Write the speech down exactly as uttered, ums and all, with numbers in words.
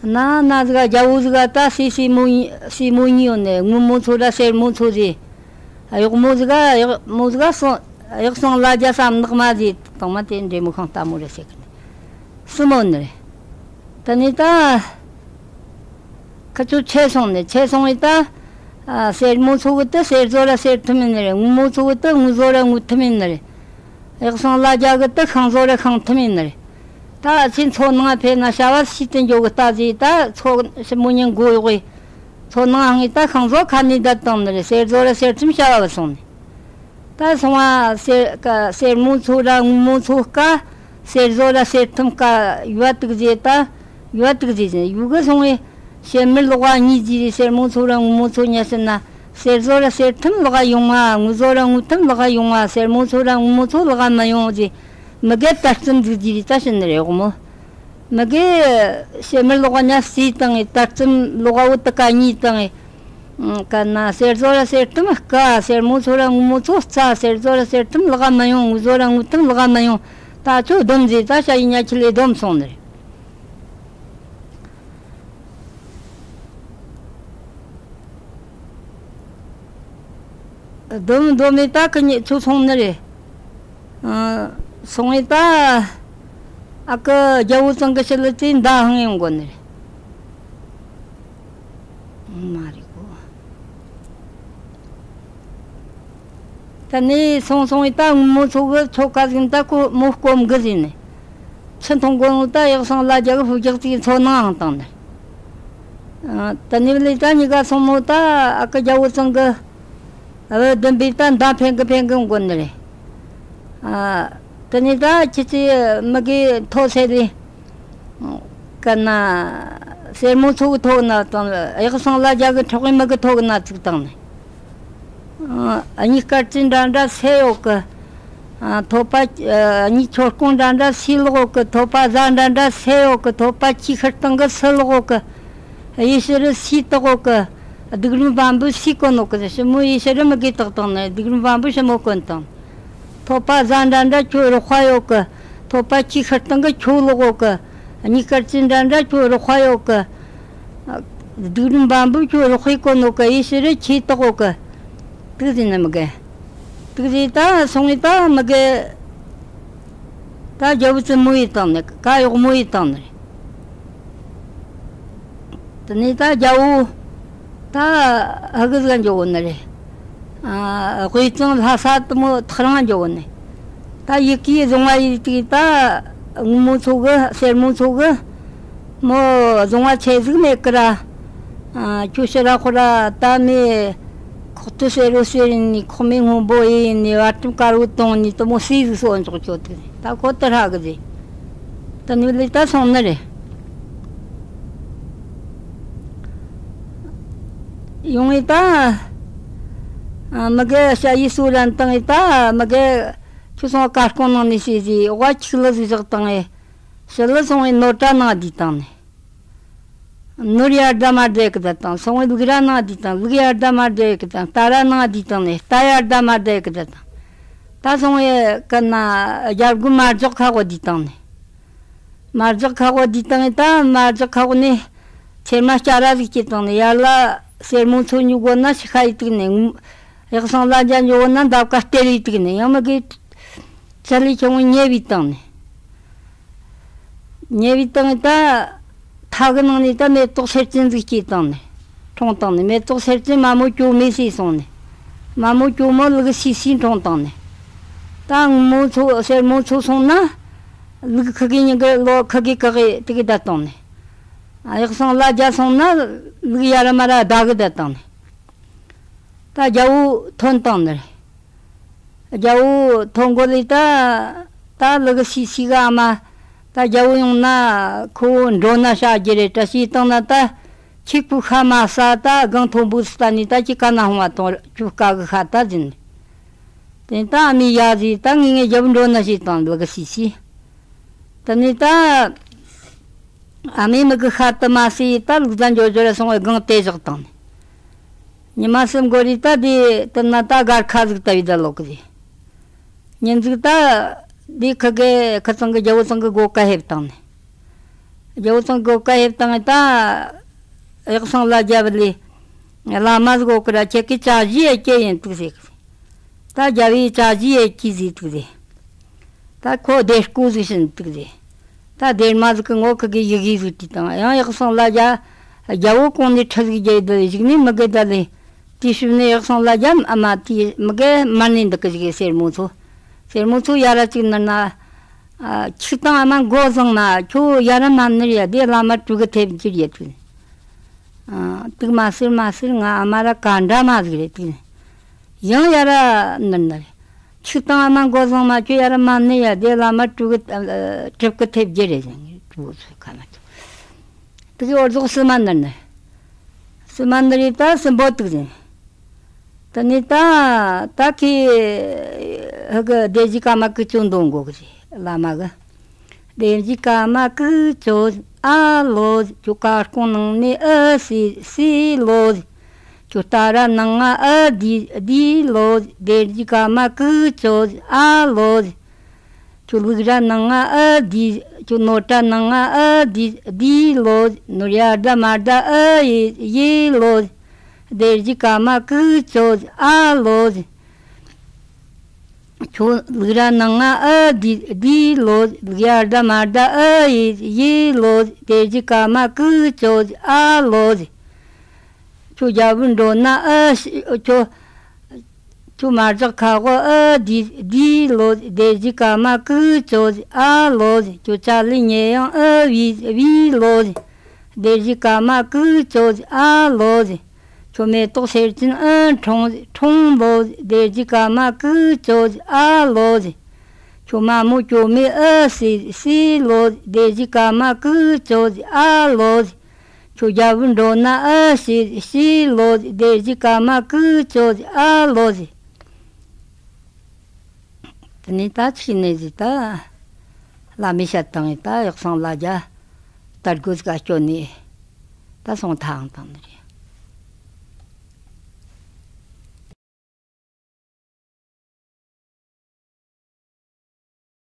ན་ན་ཟིག་ག་རྒྱལ་བོ་ཟིག་ག་ད་སྲས་སྲས་མོ་གཉིས་སྲས་མོ་གཉིས་ཡོད་ནི། སྔོན་མོ་ཚོ་ར་སེར་མོ་ཚོ་ཟེ། གཡོག་མོ་ཟིག་ག་གཡོག་མོ་ཟིག་ག་སོང་། གཡོག་སོང་ལ་རྒྱ་བསམ་ནག་མ་ཟེ། དང་མ་དེ་འདྲེ་མོ་ཤིང་རྟ་མོ་རེད་ཟེར་གི་ནི། སྲས་མོ་ནི་རེད། ད་ནི་ད། ཁ་ཚུར་ཆེ་སོང་ནས་ཆེ་སོང་བས་ད། ཨ། སེར་མོ་ཚོ་གི་ད་སེར་བཟོ་ར་སེར་ཐུམ་ཡིན་ནི་རེད། སྔོན་མོ་ཚོ་གི་ད་སྔོན་བཟོ་ར་སྔོན་ཐུམ་ཡིན་ནི་རེད། གཡག་སང་ལ་རྒྱ་གི་ད་ཤིང་བཟོ་ར་ཤིང་ཐུམ་ཡིན་ནི་རེད། ད་ཨ་ཆེན་མཚོ་ནང་ཕེབས་ན་བྱ་བ་སུས་དེ་འཇོག་གི་ད་ཟེ། ད་མཚོ་ཞི་མོ་གཉིས་མགོ་གཡོག་གི། མཚོ་ནང་ངས་ད་ཤིང་བཟོ་ཁ་ནས་བསྡད་བཏང་ནི་རེད། སེར་བཟོ་ར་སེར་ཐུམ་བྱ་བ་སོང་ནས། ད་སོང་བ་སེར་ཀ་སེར་མོ་ཚོ་ར་སྔོན་མོ་ཚོ་ཀ་སེར་བཟོ་ར་སེར་ཐུམ་ཀ་ཡུལ་བ་དུག་ཟེ། ད་ཡུལ་བ་དུག་ཟེ་ཟེར་ཡུལ་གི་སོང་བས་ཕྱི་མི་ལོག་བ་གཉིས་ཟེ་རེད། སེར་མོ་ཚོ་ར་སྔོན་མོ་ཚོ་ཉལ་སྲིད་ན། སེར་བཟོ་ར་སེར་ཐུམ་ལོག་ག་ཡོང་བ། སྔོན་བཟོ་ར་སྔོན་ཐུམ་ལོག་ག་ཡོང་བ། སེར་མོ་ཚོ་ར་སྔོན་མོ་ཚོ་ལོག་ག་མི་ཡོང་ཟེ། མི་གེ་ད་རྩིམ་ཟིག་ཟེ་རེད། ད་ཕྱི་ནི་རེད་འོག་མོ། མི་གེ་ཕྱི་མི་ལོག་ག་ཉལ་སྲིད་བཏང་ངས། ད་རྩིམ་ལོག་ག་བུ་དུ་ཀ་གཉིས་བཏང་ངས། ཨང་། ཀ་ན་སེར་བཟོ་ར་སེར་ཐུམ་ཀ། སེར་མོ་ཚོ་ར་སྔོན་མོ་ཚོ་རྩ། སེར་བཟོ་ར་སེར་ཐུམ་ལོག་ག་མི་ཡོང་། སྔོན་བཟོ་ར་སྔོན་ཐུམ་ལོག་ག་མི་ཡོང་། ད་ཁྱོད་སྡོམ་ཟེ། ད་ཞ་ཡི་ཉ་ཁྱི་ལས་སྡོམ་སོང་ནི་རེད། སྡོམ་སྡོམ་མེ་ད་ཁི་ཉེ་ཚོ་སོང་ནི་རེད། ཨ། སོང་ངེ་ད། ཨ་ཁུ་རྒྱལ་བོ་ཚང་གི་ཞི་ལི་དེ་མདའ་འཕང་ཡོང་གོ་ནི་རེད། མ་རེད་གོ། ད་ནི་སོང་སོང་ངེ་ད་སྔོན་མོ་ཚོ་གི་ཚོ་ཁ་ཟིན་ད་ཁོ་མོ་སྐོམ་གི་ཟིན་ནི། ཆུ་འཐུང་གོ་ནོ་ད་གཡག་སང་ལ་རྒྱ་གི་ཕུ་རྒྱག་ཅིག་མཚོ་ནང་འཕང་བཏང་ནི། ཨ། ད་ནི་ལི་ད་གཉིས་ཀ་སོང་མོ་ད་ཨ་ཁུ་རྒྱལ་བོ་ཚང་གི། ཨ། བུ་བདུན་པའི་ད་མདའ་འཕེན་གི་འཕེན་གི་འགོ་ནི་རེད། ཨ། དེ་ནས་ད་ཁྱེད་ཚོས་མི་གི་མཐོ་ཚད་ལས། ཀ་ན། སེར་མོ་ཚོ་གི་མཐོ་གི་ན་བཏང་། གཡག་སང་ལ་རྒྱ་གི་འཕྲོག་གི་མི་གི་མཐོ་གི་ན་བཙུགས་བཏང་ནི། ཨ། གཉིས་དཀར་རྩི་འདྲ་འདྲ་སེ་ཡོད་གི། ཨ། ཐོད་པ། ཨ། གཉིས་ཆོར་གོང་འདྲ་འདྲ་སེ་ལོག་ཡོད་གི། ཐོད་པ་གཟའ་འདྲ་འདྲ་སེ་ཡོད་གི། ཐོད་པ་ཁྱི་ཤི་སྟེང་གི་སེ་ལོག་ཡོད་གི། གཡས་ཕྱི་རུ་སེ་བཏགས་ཡོད་གི། སྡིག་རུས་བམ་པོ་སེ་གོན་ཡོད་གི། ཞི་མོ་གཡས་ཕྱི་རུ་མི་གིས་བཏགས་བཏང་ནི། སྡིག་རུས་བམ་པོ་ཞི་མོ་གོན་བཏང་། ཐོད་པ་གཟའ་འདྲ་འདྲ་ཁྱོད་རོགས་པ་ཡོད་གི། ཐོད་པ་ཁྱི་ཤི་སྟེང་གི་ཁྱོད་ལོག་ཡོད་གི། གཉིས་དཀར་རྩི་འདྲ་འདྲ་ཁྱོད་རོགས་པ་ཡོད་གི། སྡིག་རུས་བམ་པོ་ཁྱོད་རོགས་པས་གོན་ཡོད་གི། གཡས་ཕྱི་རུ་ཁྱི་བཏགས་ཡོད་གི། དེ་ཟིག་ནི་མི་གི། དེ་ཟིག་ད་སོང་ངེ་ད་མི་གི། ད་རྒྱལ་བོ་བཙུན་མོ་ཡི་བཏང་ནི། ཀ་གཡོག་མོ་ཡི་བཏང་ནི་རེད། དེ་ནས་ད་རྒྱལ་བོ་ད་ཧ་གི་ཟིག་འགྱོ་གོ་ནི་རེད། ཨ། དབུས་གཙང་ལྷ་ས་དེ་མོ་ཐག་རིང་འགྱོ་གོ་ནི། ད་ཡི་གེ་བཟུང་བ་ཡི་དུས་ད་སྔོན་མོ་ཚོ་གི་སེར་མོ་ཚོ་གི་མོ་བཟུང་བ་ཆེ་ཟིག་མེད་ཀི་ར། ཨ། ཁྱོད་ཕྱི་ར་ཁོ་ར་ད་མེ། ཁོག་ཏུ་སེར་རོ་སེར་ནི། ཁོག་མེ་སྔོན་པོ་ཡིན་ནི། བ་ཀྲུམ་དཀར་བོ་གཏོང་ནི། དེ་མོ་སུས་ཟིག་སོ་འཇོག་ཆོག་དེ་ད་ཁོ་ད་ཧ་གི་ཟིག་ད་ནི་ལི་ད་སོང་ནི་རེད། ཡོང་ངེ་ད། ཨ། མི་གེ་ཞ་ཡི་སུ་རན་བཏང་ངེ་ད། མི་གེ་ཁྱོད་སོང་ཀ་སྐོང་ནང་ནས་ཤེས་ཟིག་འོ་ཁྱིག་ལི་ཟིག་བཞག་བཏང་ངེ། ཞི་ལི་སོང་ངེ་ནོར་གྲྭ་ནང་བསྡུས་བཏང་ནི། ནོར་ཡར་ད་མར་ད་ཡེ་གི་ད་བཏང་། སོང་ངེ་ལུག་ར་ནང་བསྡུས་བཏང་། ལུག་ཡར་ད་མར་ད་ཡེ་གི་ད་བཏང་། རྟ་ར་ནང་བསྡུས་བཏང་ནི། རྟ་ཡར་ད་མར་ད་ཡེ་གི་ད་བཏང་། ད་སོང་ངེ་ཀ་ན་རྒྱལ་སྒོ་མར་ཇག་ཁ་གོ་བསྡུས་བཏང་ནི། མར་ཇག་ཁ་གོ་བསྡུས་བཏང་ངེ་ད་མར་ཇག་ཁ་གོ་ནས་ཚེར་མ་སྐྱ་ར་ཟིག་སྐྱེས་བཏང་ནི། ཡར་ལ་སེར་མོ་ཚོ་ཉུག་གོ་ན་ཕྱི་ཁ་ཡི་དུག་ནི། གཡག་སང་ལ་རྒྱ་འགྱོ་གོ་ན་འདབ་ཀ་སྟེར་ཡི་དུག་ནི། ཡང་མི་གི་ཚ་ལི་ཆུང་ངུ་ཉེ་བའི་བཏང་ནི། ཉེ་བའི་བཏང་ངེ་ད་ཐག་གི་ནང་ནས་ད་མེ་ཏོག་སེར་ཅན་ཟིག་སྐྱེས་བཏང་ནི། འཁྲུངས་བཏང་ནི། མེ་ཏོག་སེར་ཅན་མ་མོ་གྱོ་མེ་སི་སོང་ནི། མ་མོ་གྱོ་མོ་ལུག་སི་སི་འཁྲུངས་བཏང་ནི། ད་སྔོན་མོ་ཚོ་སེར་མོ་ཚོ་སོང་ན་ལུག་ཁི་གི་ཉིན་གི་ལོ་ཁི་གི་ཀ་གི་དེ་གི་ད་བཏང་ནི། གཡག་སང་ལ་རྒྱ་སོང་ན་ལུག་ཡ་ར་མ་ར་ད་གི་ད་བཏང་ནི། ད་རྒྱལ་བོ་ཐོན་བཏང་ནི་རེད། རྒྱལ་བོ་ཐོན་གོ་ལི་ད། ད་ལུག་སི་སི་ག་ཨ་མ། ད་རྒྱལ་བོ་ཡོང་ན་ཁོ་བོ་མགྲོན་ན་བྱ་རྒྱུ་རེད་དྲ་བྱས་བཏང་ན། ད་ཁྱེད་ཁོའི་ཤ་མ་ཟ། ད་སྒང་མཐོན་པོ་སུ་ད་ནི་ད་ཁྱེད་ཀ་ན་ཧོང་བ་ཐོང་ཁྱོད་ཀ་གི་ཤ་ད་ཟིན། དེ་ད་ཨ་མའི་ཡ་ཟིག་ད་ངས་ངའི་རྒྱལ་བོ་མགྲོན་ན་བྱས་བཏང་ལུག་སི་སི། དེ་ནས་ད། ཨ་མའི་མི་གི་ཤ་དུ་མ་སི་ད་ལུག་ཟ་འགྱོ་འགྱོ་ར་སོང་བའི་སྒང་དེ་བཞག་བཏང་ནི། ཉི་མ་གསུམ་འགོར་རི་ད་དེ་དེ་ན་ད་སྒར་ཁ་ཟིག་ད་བི་ད་ལོག་གི་རེད། ཉིན་ཟིག་ད་དེ་ཁི་གེ་ཁི་ཚང་གི་རྒྱལ་བོ་ཚང་གི་སྒོ་ཀ་ཕེབས་བཏང་ནི། རྒྱལ་པོ་ཚང་གི་བཀའ་ཕེབས་བཏང་ད། ཡག་སང་ལ་རྒྱབ་ལས། བླ་མ་ཟིག་གོ་ཀི་ར་ཁྱེད་ཀྱི་བཅའ་གཞི་ཡེ་ཀྱེ་ཡིན་འདུག་ཟེར་གི། ད་རྒྱལ་པོའི་བཅའ་གཞི་ཡེ་ཀྱི་ཟིག་འདུག་ཟེར། ད་ཁོ་སྡེར་སྐུ་ཟིག་བྱིན་འདུག་ཟེར། ད་སྡེར་མ་ཟིག་གི་ངོ་ཁུ་གི་ཡི་གེ་ཟིག་བྲིས་དང་། ཡང་ཡག་སང་ལ་རྒྱ། རྒྱལ་པོ་གོང་ནས་ཁྲི་ཟིག་རྒྱལ་དུ་བཞུགས་ནས་མི་དགེ་ད་ལས། དེའི་ཤུལ་ནས་ཡག་སང་ལ་རྒྱ་ཨ་མ་དེའི་མི་དགེ་མར་ནས་འདུག་གི་ཟིག་གི་སེར་མོ་ཚོ། སེར་མོ་ཚོ་ཡ་ར་ཅིག་ནར་ན། ཨ། ཁྱི་དང་ཨ་མ་མགོ་བཟང་མ་ཁྱོད་ཡ་ར་མ་ནར་ཡ། དེ་བླ་མ་དྲུག་གི་ཐེབས་འགྱུར་ཡ་དུས། ཨ། དུག་མ་ཟེར་མ་ཟེར། ང་ཨ་མ་ར་ག་འདྲ་མ་ཟིག་རེད་དུས། ཡང་ཡ་ར་ནར་ནར། ཁྱི་དང་ཨ་མ་མགོ་བཟང་མ་ཁྱོད་ཡ་ར་མ་ནར་ཡ། དེ་བླ་མ་དྲུག་གི། ཨ། དྲུག་གི་ཐེབས་འགྱུར་རེད་ཟེར། དྲུག་ཚོ་ཁ་མ་ཐུབ། དེ་གི་འོར་ཟོག་སི་མ་ནར་ནར། སི་མ་ནར་ཡི་ད་སི་འབོ་དུག་ཟེར། ད་ནི་ད། ད་ཁི་ཧ་གི་སྡེ་བཞི་ཀ་མ་ཀི་ཅོ་འདོན་གོ་གི་ཟེར་བླ་མ་གི། སྡེ་བཞི་ཀ་མ་ཀི་ཅོ་ཨ་ལོ། ཁྱོད་ཀ་སྐོང་ནང་ནས་ཨ་སི་སི་ལོ། ཁྱོད་ཏ་ར་ནང་ང་ཨ་དི་དི་ལོ། སྡེ་བཞི་ཀ་མ་ཀི་ཅོ་ཨ་ལོ། ཁྱོད་ལུག་ར་ནང་ང་ཨ་དི། ཁྱོད་ནོར་ར་ནང་ང་ཨ་དི་དི་ལོ། ནོར་ཡ་རྡ་མ་རྡ་ཨ་ཡི་ཡི་ལོ། སྡེ་བཞི་ཀ་མ་ཀི་ཅོ་ཨ་ལོ། ཁྱོད་ལུག་ར་ནང་ང་ཨ་དི་དི་ལོ། ལུག་ཡ་རྡ་མ་རྡ་ཨ་ཡི་ཡི་ལོ། སྡེ་བཞི་ཀ་མ་ཀི་ཅོ་ཨ་ལོ། ཁྱོད་རྒྱལ་པོ་འགྲོ་ན་ཨ་ཤི། ཁྱོད། ཁྱོད་མ་ཇག་ཁ་གོ་ཨ་དི་དི་ལོ། སྡེ་བཞི་ཀ་མ་ཀི་ཅོ་ཨ་ལོ། ཁྱོད་ཅ་ལི་ཉེ་ཡང་ཨ་བི་བི་ལོ། སྡེ་བཞི་ཀ་མ་ཀི་ཅོ་ཨ་ལོ། ཁྱོད་མེ་ཏོག་སེར་ཆེན་ཨ་ཁྲོང་ཁྲོང་ལོ། སྡེ་བཞི་ཀ་མ་ཀི་ཅོ་ཨ་ལོ། ཁྱོད་མ་མོ་ཅོ་མེ་ཨ་སི་སི་ལོ། སྡེ་བཞི་ཀ་མ་ཀི་ཅོ་ཨ་ལོ། ཁྱོད་རྒྱལ་པོ་འགྲོ་ན་ཨ་ཤི་ཤི་ལོ། སྡེ་བཞི་ཀ་མ་ཀི་ཅོ་ཨ་ལོ། དེ་ནས་ད་ཆི་ནས་ཟིག་ད། བླ་མའི་ཞལ་དང་ད་ཡག་སང་ལ་རྒྱ། དར་གོས་ག་སྐྱོ་ནས། ད་སོང་ཐང་དང་ནི་རེད།